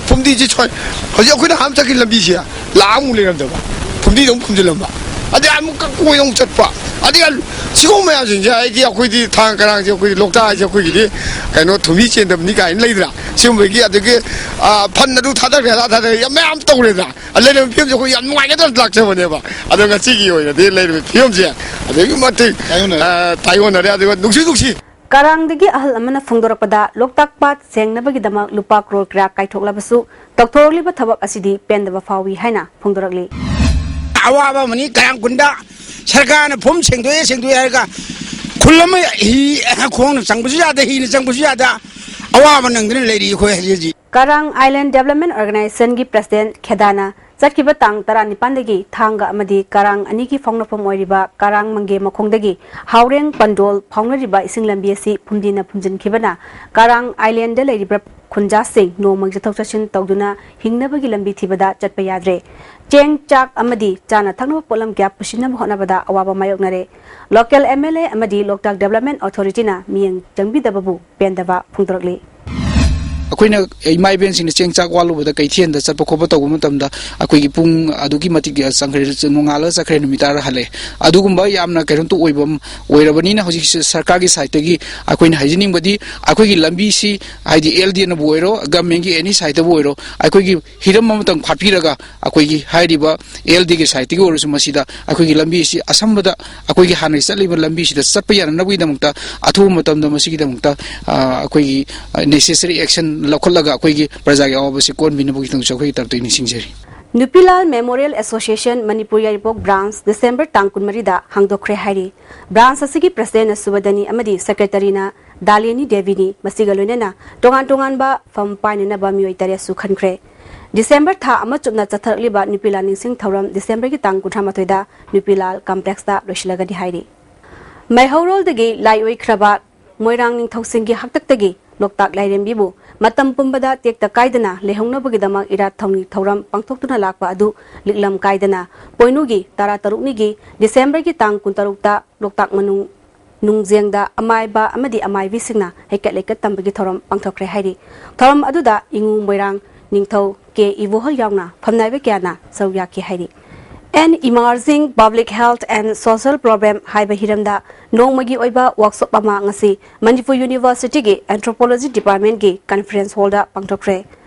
ꯐꯨꯝꯗꯤꯁꯤ ꯁꯣꯏ-, ꯍꯧꯖꯤꯛ ꯑꯩꯈꯣꯏꯅ ꯍꯥꯟꯅ ꯆꯠꯈꯤ ꯂꯝꯕꯤꯁꯦ ꯂꯥꯛ ꯑꯃꯨꯛ ꯂꯩꯔꯝꯗꯕ, ꯐꯨꯝꯗꯤꯗ ꯑꯃꯨꯛ ꯐꯨꯝꯖꯤꯜꯂꯝꯕ, ꯑꯗꯩ ꯑꯃꯨꯛ ꯀꯣꯏꯅ ꯑꯃꯨꯛ ꯆꯠꯄ, ꯑꯗꯩ ꯑ-, ꯁꯤꯒꯨꯝꯕ ꯃꯌꯥꯝꯁꯤꯡꯁꯦ ꯑꯩꯗꯤ, ꯑꯩꯈꯣꯏꯗꯤ ꯊꯥꯡ ꯀꯔꯥꯡꯁꯦ, ꯑꯩꯈꯣꯏꯗꯤ ꯂꯣꯛꯇꯥꯛ ꯍꯥꯏꯁꯦ ꯑꯩꯈꯣꯏꯒꯤꯗꯤ ꯀꯩꯅꯣ ꯊꯨꯝꯍꯤ ꯆꯦꯟꯗꯕꯅꯤ ꯀꯥꯏꯅ ꯂꯩꯗ꯭ꯔꯥ? ꯁꯤꯒꯨꯝꯕꯒꯤ ꯑꯗꯒꯤ, ꯑ, fund ꯑꯗꯨ ꯊꯥꯗꯈ꯭ꯔꯦ, ꯑꯗꯥ ꯊꯥꯗꯈ꯭ꯔꯦ, ꯌꯥꯝ ꯃꯌꯥꯝ ꯇꯧꯔꯦꯗꯅ꯫ ꯑ, ꯂꯩꯔꯝꯃꯤꯕ ꯐꯤꯕꯝꯁꯦ ꯑꯩꯈꯣꯏ ꯌꯥꯝ ꯅꯨꯡꯉꯥꯏꯅꯗꯅ ꯂꯥꯛꯆꯕꯅꯦꯕ꯫ ꯑꯗꯣ ꯉꯁꯤꯒꯤ ꯑꯣꯏꯅꯗꯤ ꯂꯩꯔꯤꯕ ꯐꯤꯕꯝꯁꯦ ꯑꯗꯨꯛꯀꯤ ꯃꯇꯤꯛ, ꯇꯥꯏꯑꯣꯟꯅꯔꯦ꯫ ꯑ, ꯇꯥꯏꯑꯣꯟꯅꯔꯦ, ꯑꯗꯨꯒ ꯅꯨꯡꯁꯨ ꯅꯨꯡꯁꯤ꯫ ꯀꯔꯥꯡꯗꯒꯤ ꯑꯍꯜ ꯑꯃꯅ ꯐꯣꯡꯗꯣꯔꯛꯄꯗ, ꯂꯣꯛꯇꯥꯛ ꯄꯥꯠ ꯁꯦꯡꯅꯕꯒꯤꯗꯃꯛ ꯂꯨꯄꯥ ꯀ꯭ꯔꯣꯔ ꯀꯌꯥ ꯀꯥꯏꯊꯣꯛꯂꯕꯁꯨ ꯇꯧꯊꯣꯔꯛꯂꯤꯕ ꯊꯕꯛ ꯑꯁꯤꯗꯤ ꯄꯦꯟꯗꯕ ꯐꯥꯎꯏ ꯍꯥꯏꯅ ꯐꯣꯡꯗꯣꯔꯛꯂꯤ꯫ ꯑꯋꯥꯕ ꯑꯃꯅꯤ꯫ ꯀꯔꯥꯡ ꯈꯨꯟꯗ ꯁꯔꯀꯥꯔꯅ ꯐꯨꯝ ꯁꯦꯡꯗꯣꯛꯑꯦ ꯁꯦꯡꯗꯣꯛꯑꯦ ꯍꯥꯏꯔꯒ ꯈꯨꯜ ꯑꯃ ꯍꯤ, ꯈꯣꯡꯅ ꯆꯪꯕꯁꯨ ꯌꯥꯗ, ꯍꯤꯅ ꯆꯪꯕꯁꯨ ꯌꯥꯗ, ꯑꯋꯥꯕ ꯅꯪꯗꯅ ꯂꯩꯔꯤ ꯑꯩꯈꯣꯏ ꯍꯧꯖꯤꯛ ꯍꯧꯖꯤꯛ꯫ ꯀꯔꯥꯡ Island Development Organization ꯒꯤ president ꯈꯦꯗꯥꯅ ꯆꯠꯈꯤꯕ ꯇꯥꯡ ꯇꯔꯥꯅꯤꯄꯥꯟꯗꯒꯤ ꯊꯥꯡꯒ ꯑꯃꯗꯤ ꯀꯔꯥꯡ ꯑꯅꯤꯒꯤ ꯐꯥꯎꯅꯐꯝ ꯑꯣꯏꯔꯤꯕ ꯀꯔꯥꯡ ꯃꯪꯒꯦ ꯃꯈꯣꯡꯗꯒꯤ ꯍꯥꯎꯔꯦꯡ ꯄꯟꯗꯣꯜ ꯐꯥꯎꯅꯔꯤꯕ ꯏꯁꯤꯡ ꯂꯝꯕꯤ ꯑꯁꯤ ꯐꯨꯝꯗꯤꯅ ꯐꯨꯝꯖꯤꯟꯈꯤꯕꯅ ꯀꯔꯥꯡ Island ꯗ ꯂꯩꯔꯤꯕ ꯈꯨꯟꯖꯥꯁꯤꯡ ꯅꯣꯡꯃꯒꯤ ꯆꯠꯊꯣꯛ ꯆꯠꯁꯤꯟ ꯇꯧꯗꯨꯅ ꯍꯤꯡꯅꯕꯒꯤ ꯂꯝꯕꯤ ꯊꯤꯕꯗ ꯆꯠꯄ ꯌꯥꯗ꯭ꯔꯦ꯫ ꯆꯦꯡ, ꯆꯥꯛ ꯑꯃꯗꯤ ꯆꯥꯅ ꯊꯛꯅꯕ ꯄꯣꯠꯂꯝ ꯀꯌꯥ ꯄꯨꯁꯤꯟꯅꯕ ꯍꯣꯠꯅꯕꯗ ꯑꯋꯥꯕ ꯃꯥꯌꯣꯛꯅꯔꯦ꯫ Local M L A ꯑꯃꯗꯤ ꯂꯣꯛꯇꯥꯛ Development Authority ꯅ ꯃꯤꯠꯌꯦꯡ ꯆꯪꯕꯤꯗꯕꯕꯨ ꯄꯦꯟꯗꯕ ꯐꯣꯡꯗꯣꯔꯛꯂꯤ꯫ ꯑꯩꯈꯣꯏꯅ ꯏꯃꯥ ꯏꯕꯦꯟꯁꯤꯡꯅ ꯆꯦꯡ ꯆꯥꯛ ꯋꯥꯠꯂꯨꯕꯗ ꯀꯩꯊꯦꯜꯗ ꯆꯠꯄ ꯈꯣꯠꯄ ꯇꯧꯕ ꯃꯇꯝꯗ ꯑꯩꯈꯣꯏꯒꯤ ꯄꯨꯡ ꯑꯗꯨꯛꯀꯤ ꯃꯇꯤꯛ ꯆꯪꯈ꯭ꯔꯦ, ꯅꯣꯡꯉꯥꯜꯂꯒ ꯆꯠꯈ꯭ꯔꯦ, ꯅꯨꯃꯤꯠ ꯇꯥꯔ ꯍꯜꯂꯛꯑꯦ꯫ ꯑꯗꯨꯒꯨꯝꯕ ꯌꯥꯝꯅ ꯀꯩꯅꯣ ꯇꯧ ꯑꯣꯏꯕ ꯑꯃ ꯑꯣꯏꯔꯕꯅꯤꯅ ꯍꯧꯖꯤꯛ ꯁꯔꯀꯥꯔꯒꯤ ꯁꯥꯏꯠꯇꯒꯤ ꯑꯩꯈꯣꯏꯅ ꯍꯥꯏꯖꯅꯤꯡꯕꯗꯤ ꯑꯩꯈꯣꯏꯒꯤ ꯂꯝꯕꯤꯁꯤ ꯍꯥꯏꯗꯤ ꯑꯦꯜ ꯗꯤꯅꯕꯨ ꯑꯣꯏꯔꯣ, ꯒꯃꯦꯟꯒꯤ ꯑꯦꯅꯤ ꯁꯥꯏꯠꯇꯕꯨ ꯑꯣꯏꯔꯣ, ꯑꯩꯈꯣꯏꯒꯤ ꯍꯤꯔꯝ ꯑꯃꯇꯪ ꯐꯥꯠꯄꯤꯔꯒ ꯑꯩꯈꯣꯏꯒꯤ ꯍꯥꯏꯔꯤꯕ ꯑꯦꯜ ꯗꯤꯒꯤ ꯁꯥꯏꯠꯇꯒꯤ ꯑꯣꯏꯔꯁꯨ ꯃꯁꯤꯗ ꯑꯩꯈꯣꯏꯒꯤ ꯂꯝꯕꯤ ꯑꯁꯤ ꯑꯁꯝꯕꯗ ꯑꯩꯈꯣꯏꯒꯤ ꯍꯥꯟꯅ ꯆꯠꯂꯤꯕ ꯂꯝꯕꯤꯁꯤꯗ ꯆꯠꯄ ꯌꯥꯅꯅꯕꯒꯤꯗꯃꯛꯇ ꯑꯊꯨꯕ ꯃꯇꯝꯗ ꯃꯁꯤꯒꯤꯗꯃꯛꯇ, ꯑ, ꯑꯩꯈꯣꯏꯒꯤ, ꯑ, necessary action ꯂꯧꯈꯠꯂꯒ ꯑꯩꯈꯣꯏꯒꯤ ꯄ꯭ꯔꯖꯥꯒꯤ ꯑꯋꯥꯕꯁꯤ ꯀꯣꯟꯕꯤꯅꯕꯒꯤꯗꯃꯛꯁꯨ ꯑꯩꯈꯣꯏꯒꯤ ꯇꯔꯞꯇꯒꯤ ꯅꯤꯡꯁꯤꯡꯖꯔꯤ꯫ ꯅꯨꯄꯤꯂꯥꯜ ꯃꯦꯃꯣꯔꯤꯌꯦꯜ ꯑꯦꯁꯣꯁꯤꯌꯦꯁꯟ ꯃꯅꯤꯄꯨꯔ ꯌꯥꯏꯔꯤꯄꯣꯛ ꯕ꯭ꯔꯥꯟꯁ ꯗꯤꯁꯦꯝꯕꯔ ꯇꯥꯡ ꯀꯨꯟꯃꯔꯤꯗ ꯍꯥꯡꯗꯣꯛꯈ꯭ꯔꯦ ꯍꯥꯏꯔꯤ꯫ ꯕ꯭ꯔꯥꯟꯁ ꯑꯁꯤꯒꯤ ꯄ꯭ꯔꯁꯤꯗꯦꯟꯅ ꯁꯨꯕꯗꯅꯤ ꯑꯃꯗꯤ ꯁꯦꯀ꯭ꯔꯦꯇꯔꯤꯅ ꯗꯥꯂꯦꯅꯤ ꯗꯦꯕꯤꯅꯤ꯫ ꯃꯁꯤꯒ ꯂꯣꯏꯅꯅ ꯇꯣꯉꯥꯟ ꯇꯣꯉꯥꯟꯕ ꯐꯝ ꯄꯥꯏꯅꯅꯕ ꯃꯤꯑꯣꯏ ꯇꯔꯦꯠꯁꯨ ꯈꯟꯈ꯭ꯔꯦ꯫ ꯗꯤꯁꯦꯝꯕꯔ ꯊꯥ ꯑꯃ ꯆꯨꯞꯅ ꯆꯠꯊꯔꯛꯂꯤꯕ ꯅꯨꯄꯤꯂꯥꯜ ꯅꯤꯡꯁꯤꯡ ꯊꯧꯔꯝ ꯗꯤꯁꯦꯝꯕꯔꯒꯤ ꯇꯥꯡ ꯀꯨꯟꯊ꯭ꯔꯥ ꯃꯥꯊꯣꯏꯗ ꯅꯨꯄꯤꯂꯥꯜ ꯀꯝꯄ꯭ꯂꯦꯛꯁꯇ ꯂꯣꯏꯁꯤꯜꯂꯒꯅꯤ ꯍꯥꯏꯔꯤ꯫ ꯃꯩꯍꯧꯔꯣꯜꯗꯒꯤ ꯂꯥꯏ ꯑꯣꯏꯈ꯭ꯔꯕ ꯃꯣꯏꯔꯥꯡ ꯅꯤꯡꯊꯧꯁꯤꯡꯒꯤ ꯍꯥꯛꯇꯛꯇꯒꯤ ꯂꯣꯛꯇꯥꯛ ꯂꯥꯏꯔꯦꯝꯕꯤꯕꯨ ꯃꯇꯝ ꯄꯨꯝꯕꯗ ꯇꯦꯛꯇ ꯀꯥꯏꯗꯅ ꯂꯩꯍꯧꯅꯕꯒꯤꯗꯃꯛ ꯏꯔꯥꯠ ꯊꯧꯅꯤ ꯊꯧꯔꯝ ꯄꯥꯡꯊꯣꯛꯇꯨꯅ ꯂꯥꯛꯄ ꯑꯗꯨ ꯂꯤꯛꯂꯝ ꯀꯥꯏꯗꯅ ꯄꯣꯏꯅꯨꯒꯤ ꯇꯔꯥ ꯇꯔꯨꯛꯅꯤꯒꯤ ꯗꯤꯁꯦꯝꯕꯔꯒꯤ ꯇꯥꯡ ꯀꯨꯟꯇꯔꯨꯛꯇ ꯂꯣꯛꯇꯥꯛ ꯃꯅꯨꯡ ꯅꯨꯡꯖꯦꯡꯗ ꯑꯃꯥꯏꯕ ꯑꯃꯗꯤ ꯑꯃꯥꯏꯕꯤꯁꯤꯡꯅ ꯍꯩꯀꯠ ꯂꯩꯀꯠ ꯇꯝꯕꯒꯤ ꯊꯧꯔꯝ ꯄꯥꯡꯊꯣꯛꯈ꯭ꯔꯦ ꯍꯥꯏꯔꯤ꯫ ꯊꯧꯔꯝ ꯑꯗꯨꯗ ꯏꯉꯨ ꯃꯣꯏꯔꯥꯡ ꯅꯤꯡꯊꯧ ꯀꯦ ꯏꯕꯣꯍꯜ ꯌꯥꯎꯅ ꯐꯝꯅꯥꯏꯕ ꯀꯌꯥꯅ ꯁꯔꯨꯛ ꯌꯥꯈꯤ ꯍꯥꯏꯔꯤ꯫ An Emerging Public Health and Social Problem ꯍꯥꯏꯕ ꯍꯤꯔꯝꯗ ꯅꯣꯡꯃꯒꯤ ꯑꯣꯏꯕ ꯋꯥꯛꯁꯣꯞ ꯑꯃ ꯉꯁꯤ ꯃꯅꯤꯄꯨꯔ ꯌꯨꯅꯤꯚꯔꯁꯤꯇꯤꯒꯤ ꯑꯦꯟꯊ꯭ꯔꯣꯄꯣꯂꯣꯖꯤ ꯗꯤꯄꯥꯔꯠꯃꯦꯟꯒꯤ ꯀꯟꯐꯔꯦꯟꯁ ꯍꯣꯜꯗ ꯄꯥꯡꯊꯣꯛꯈ꯭ꯔꯦ꯫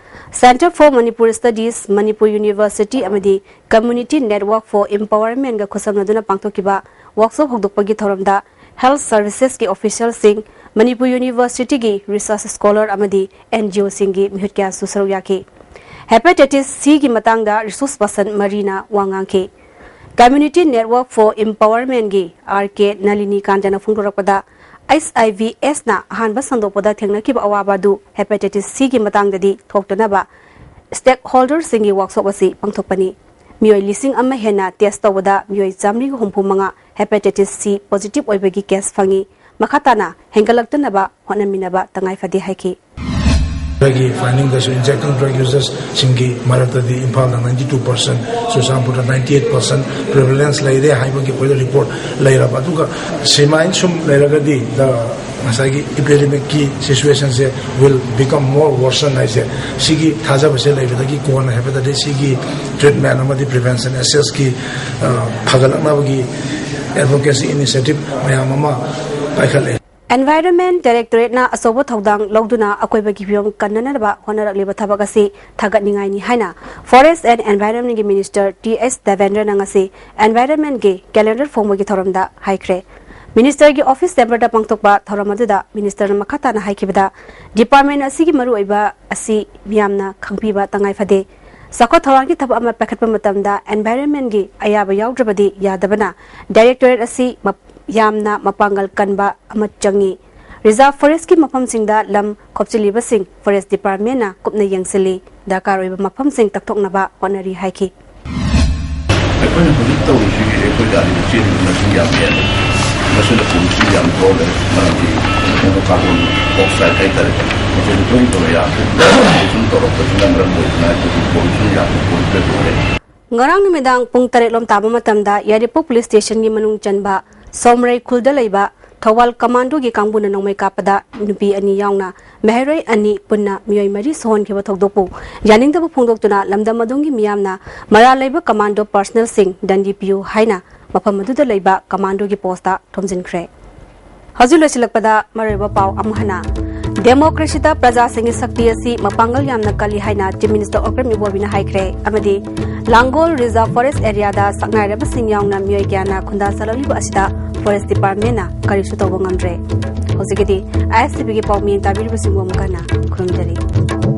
Centre for Manipur Studies, Manipur university ꯑꯃꯗꯤ Community Network for Empowermentꯒ ꯈꯨꯠꯁꯝꯅꯗꯨꯅ ꯄꯥꯡꯊꯣꯛꯈꯤꯕ ꯋꯥꯛꯁꯣꯞ ꯍꯧꯗꯣꯛꯄꯒꯤ ꯊꯧꯔꯝꯗ ꯍꯦꯜꯊ ꯁꯔꯚꯤꯁꯦꯁꯀꯤ ꯑꯣꯐꯤꯁꯤꯌꯦꯜꯁꯤꯡ, ꯃꯅꯤꯄꯨꯔ ꯌꯨꯅꯤꯚꯔꯁꯤꯇꯤꯒꯤ ꯔꯤꯁꯔꯆ ꯁ꯭ꯀꯣꯂꯔ ꯑꯃꯗꯤ ꯑꯦꯟ ꯖꯤ ꯑꯣꯁꯤꯡꯒꯤ ꯃꯤꯍꯨꯠ ꯀꯌꯥꯁꯨ ꯁꯔꯨꯛ ꯌꯥꯈꯤ꯫ ꯍꯦꯄꯥꯇꯥꯏꯇꯤꯁ ꯁꯤꯒꯤ ꯃꯇꯥꯡꯗ ꯔꯤꯁꯣꯔꯁ ꯄꯔꯁꯟ ꯃꯔꯤꯅ ꯋꯥ ꯉꯥꯡꯈꯤ꯫ Community Network for Empowermentꯒꯤ ꯑꯥꯔ ꯀꯦ ꯅꯂꯤꯅꯤ ꯀꯥꯟꯇꯅ ꯐꯣꯡꯗꯣꯔꯛꯄꯗ, ꯑꯩꯆ ꯑꯥꯏ ꯚꯤ ꯑꯦꯁꯅ ꯑꯍꯥꯟꯕ ꯁꯟꯗꯣꯛꯄꯗ ꯊꯦꯡꯅꯈꯤꯕ ꯑꯋꯥꯕ ꯑꯗꯨ ꯍꯦꯄꯥꯇꯥꯏꯇꯤꯁ ꯁꯤꯒꯤ ꯃꯇꯥꯡꯗꯗꯤ ꯊꯣꯛꯇꯅꯕ ꯁ꯭ꯇꯦꯛꯍꯣꯜꯗꯔꯁꯤꯡꯒꯤ ꯋꯥꯛꯁꯣꯞ ꯑꯁꯤ ꯄꯥꯡꯊꯣꯛꯄꯅꯤ꯫ ꯃꯤꯑꯣꯏ ꯂꯤꯁꯤꯡ ꯑꯃ ꯍꯦꯟꯅ ꯇꯦꯁ ꯇꯧꯕꯗ ꯃꯤꯑꯣꯏ ꯆꯥꯃꯔꯤꯒ ꯍꯨꯝꯐꯨ ꯃꯉꯥ ꯍꯦꯄꯥꯇꯥꯏꯇꯤꯁ ꯁꯤ ꯄꯣꯖꯤꯇꯤꯚ ꯑꯣꯏꯕꯒꯤ ꯀꯦꯁ ꯐꯪꯉꯤ꯫ ꯃꯈꯥ ꯇꯥꯅ ꯍꯦꯟꯒꯠꯂꯛꯇꯅꯕ ꯍꯣꯠꯅꯃꯤꯟꯅꯕ ꯇꯉꯥꯏ ꯐꯗꯦ ꯍꯥꯏꯈꯤ꯫ ꯑꯩꯈꯣꯏꯒꯤ ꯐꯥꯏꯟꯗꯤꯡꯗꯁꯨ ꯏꯟꯖꯦꯛꯇꯤꯡ ꯗ꯭ꯔꯒ ꯌꯨꯖꯔꯁꯁꯤꯡꯒꯤ ꯃꯔꯛꯇꯗꯤ ꯏꯝꯐꯥꯜꯗ ꯅꯥꯏꯟꯇꯤ ꯇꯨ ꯄꯥꯔꯁꯦꯟ, ꯆꯨꯔꯆꯥꯟꯄꯨꯔꯗ ꯅꯥꯏꯟꯇꯤ ꯑꯩꯠ ꯄꯥꯔꯁꯦꯟ ꯄ꯭ꯔꯤꯚꯦꯂꯦꯟꯁ ꯂꯩꯔꯦ ꯍꯥꯏꯕꯒꯤ ꯑꯩꯈꯣꯏꯗ ꯔꯤꯄꯣꯔꯠ ꯂꯩꯔꯕ꯫ ꯑꯗꯨꯒ ꯁꯨꯃꯥꯏꯅ ꯁꯨꯝ ꯂꯩꯔꯒꯗꯤ the ꯉꯁꯥꯏꯒꯤ ꯏꯄꯤꯗꯦꯃꯤꯛꯀꯤ ꯁꯤꯆꯨꯋꯦꯁꯟꯁꯦ will become more worsen ꯍꯥꯏꯁꯦ, ꯁꯤꯒꯤ ꯊꯥꯖꯕꯁꯦ ꯂꯩꯕꯗꯒꯤ ꯀꯣꯟꯅ ꯍꯥꯏꯕꯗꯗꯤ ꯁꯤꯒꯤ ꯇ꯭ꯔꯤꯠꯃꯦꯟ ꯑꯃꯗꯤ ꯄ꯭ꯔꯤꯚꯦꯟꯁꯟ ꯑꯦꯁꯦꯁꯀꯤ ꯐꯒꯠꯂꯛꯅꯕꯒꯤ ꯑꯦꯗꯚꯣꯀꯦꯁꯤ ꯏꯅꯤꯁꯤꯌꯦꯇꯤꯚ ꯃꯌꯥꯝ ꯑꯃ ꯄꯥꯏꯈꯠꯂꯦ꯫ Environment Directorate ꯅ ꯑꯆꯧꯕ ꯊꯧꯗꯥꯡ ꯂꯧꯗꯨꯅ ꯑꯀꯣꯏꯕꯒꯤ ꯐꯤꯕꯝ ꯀꯟꯅꯅꯕ ꯍꯣꯠꯅꯔꯛꯂꯤꯕ ꯊꯕꯛ ꯑꯁꯤ ꯊꯥꯒꯠꯅꯤꯡꯉꯥꯏꯅꯤ ꯍꯥꯏꯅ Forest and Environment ꯒꯤ Minister ꯇꯤ ꯑꯦꯁ ꯗꯦꯕꯦꯟꯗ꯭ꯔꯅ ꯉꯁꯤ Environment ꯒꯤ calendar ꯐꯣꯡꯕꯒꯤ ꯊꯧꯔꯝꯗ ꯍꯥꯏꯈ꯭ꯔꯦ꯫ Minister ꯒꯤ office chamber ꯗ ꯄꯥꯡꯊꯣꯛꯄ ꯊꯧꯔꯝ ꯑꯗꯨꯗ Minister ꯅ ꯃꯈꯥ ꯇꯥꯅ ꯍꯥꯏꯈꯤꯕꯗ, department ꯑꯁꯤꯒꯤ ꯃꯔꯨꯑꯣꯏꯕ ꯑꯁꯤ ꯃꯤꯌꯥꯝꯅ ꯈꯪꯕꯤꯕ ꯇꯉꯥꯏ ꯐꯗꯦ꯫ ꯆꯥꯎꯈꯠ ꯊꯧꯔꯥꯡꯒꯤ ꯊꯕꯛ ꯑꯃ ꯄꯥꯏꯈꯠꯄ ꯃꯇꯝꯗ environment ꯒꯤ ꯑꯌꯥꯕ ꯌꯥꯎꯗ꯭ꯔꯕꯗꯤ ꯌꯥꯗꯕꯅ Directorate ꯑꯁꯤ ꯃꯞ-, ꯌꯥꯝꯅ ꯃꯄꯥꯡꯒꯜ ꯀꯟꯕ ꯑꯃ ꯆꯪꯏ꯫ Reserve forest ꯀꯤ ꯃꯐꯝꯁꯤꯡꯗ ꯂꯝ ꯈꯣꯞꯆꯤꯜꯂꯤꯕꯁꯤꯡ Forest Department ꯅ ꯀꯨꯞꯅ ꯌꯦꯡꯁꯤꯜꯂꯤ, ꯗꯔꯀꯥꯔ ꯑꯣꯏꯕ ꯃꯐꯝꯁꯤꯡ ꯇꯞꯊꯣꯛꯅꯕ ꯍꯣꯠꯅꯔꯤ ꯍꯥꯏꯈꯤ꯫ ꯑꯩꯈꯣꯏꯅ ꯍꯧꯖꯤꯛ ꯇꯧꯔꯤꯁꯤꯒꯤ ꯑꯩꯈꯣꯏ ꯒꯥꯔꯤꯗ ꯆꯦꯟꯕꯗꯨ ꯃꯁꯤꯡ ꯌꯥꯝ ꯍꯦꯜꯂꯦ꯫ ꯃꯁꯤꯅ ꯄꯨꯂꯤꯁꯀꯤ ꯌꯥꯝ ꯊꯣꯛꯑꯦ꯫ ꯃꯔꯝꯗꯤ ꯃꯣꯃꯣ ꯀꯥꯔꯇꯨꯟ ꯑꯣꯐ ꯁꯥꯏꯠ ꯍꯥꯏꯇꯥꯔꯦ, ꯃꯁꯤꯗ ꯇꯣꯏꯅ ꯇꯧꯕ ꯌꯥꯗ꯭ꯔꯦ꯫ ꯁꯨꯝ ꯇꯧꯔꯛꯄꯁꯤꯅ ꯃꯔꯝ ꯑꯣꯏꯗꯨꯅ ꯑꯩꯈꯣꯏꯒꯤ ꯄꯣꯂꯨꯁꯟ ꯌꯥꯝꯅ ꯄꯣꯂꯨꯇꯦꯠ ꯑꯣꯏꯔꯦ꯫ ꯉꯔꯥꯡ ꯅꯨꯃꯤꯗꯥꯡ ꯄꯨꯡ ꯇꯔꯦꯠ ꯂꯣꯝ ꯇꯥꯕ ꯃꯇꯝꯗ ꯌꯥꯏꯔꯤꯄꯣꯛ ꯄꯨꯂꯤꯁ ꯁ꯭ꯇꯦꯁꯟꯒꯤ ꯃꯅꯨꯡ ꯆꯟꯕ ꯁꯣꯝꯔꯩ ꯈꯨꯜꯗ ꯂꯩꯕ ꯊꯧꯕꯥꯜ ꯀꯃꯥꯟꯗꯣꯒꯤ ꯀꯥꯡꯕꯨꯅ ꯅꯣꯡꯃꯩ ꯀꯥꯞꯄꯗ ꯅꯨꯄꯤ ꯑꯅꯤ ꯌꯥꯎꯅ ꯃꯍꯩꯔꯣꯏ ꯑꯅꯤ ꯄꯨꯟꯅ ꯃꯤꯑꯣꯏ ꯃꯔꯤ ꯁꯣꯛꯍꯟꯈꯤꯕ ꯊꯧꯗꯣꯛꯄꯨ ꯌꯥꯅꯤꯡꯗꯕ ꯐꯣꯡꯗꯣꯛꯇꯨꯅ ꯂꯝꯗꯝ ꯑꯗꯣꯝꯒꯤ ꯃꯤꯌꯥꯝꯅ ꯃꯔꯥꯜ ꯂꯩꯕ ꯀꯃꯥꯟꯗꯣ ꯄꯥꯔꯁꯅꯦꯜꯁꯤꯡ ꯗꯟꯗꯤ ꯄꯤꯌꯨ ꯍꯥꯏꯅ ꯃꯐꯝ ꯑꯗꯨꯗ ꯂꯩꯕ ꯀꯃꯥꯟꯗꯣꯒꯤ ꯄꯣꯁꯇ ꯊꯣꯝꯖꯤꯟꯈ꯭ꯔꯦ꯫ ꯍꯧꯖꯤꯛ ꯂꯣꯏꯁꯤꯜꯂꯛꯄꯗ ꯃꯔꯨꯑꯣꯏꯕ ꯄꯥꯎ ꯑꯃꯨꯛ ꯍꯟꯅ꯫ ꯗꯦꯃꯣꯀ꯭ꯔꯦꯁꯤꯗ ꯄ꯭ꯔꯖꯥꯁꯤꯡꯒꯤ ꯁꯛꯇꯤ ꯑꯁꯤ ꯃꯄꯥꯡꯒꯜ ꯌꯥꯝꯅ ꯀꯜꯂꯤ ꯍꯥꯏꯅ Chief Minister Okram Iwobina ꯍꯥꯏꯈ꯭ꯔꯦ ꯑꯃꯗꯤ ꯂꯥꯡꯒꯣꯜ Reserve Forest Areaꯗ ꯁꯛꯅꯥꯏꯔꯕꯁꯤꯡ ꯌꯥꯎꯅ ꯃꯤꯑꯣꯏ ꯀꯌꯥꯅ ꯈꯨꯟꯗꯥ ꯆꯠꯂꯛꯂꯤꯕ ꯑꯁꯤꯗ Forest Departmentꯅ ꯀꯔꯤꯁꯨ ꯇꯧꯕ ꯉꯝꯗ꯭ꯔꯦ꯫ ꯍꯧꯖꯤꯛꯀꯤꯗꯤ ISTVꯒꯤ ꯄꯥꯎꯃꯤ ꯇꯥꯕꯤꯔꯤꯕꯁꯤꯡꯕꯨ ꯑꯃꯨꯛ ꯍꯟꯅ ꯈꯨꯔꯨꯝꯖꯔꯤ꯫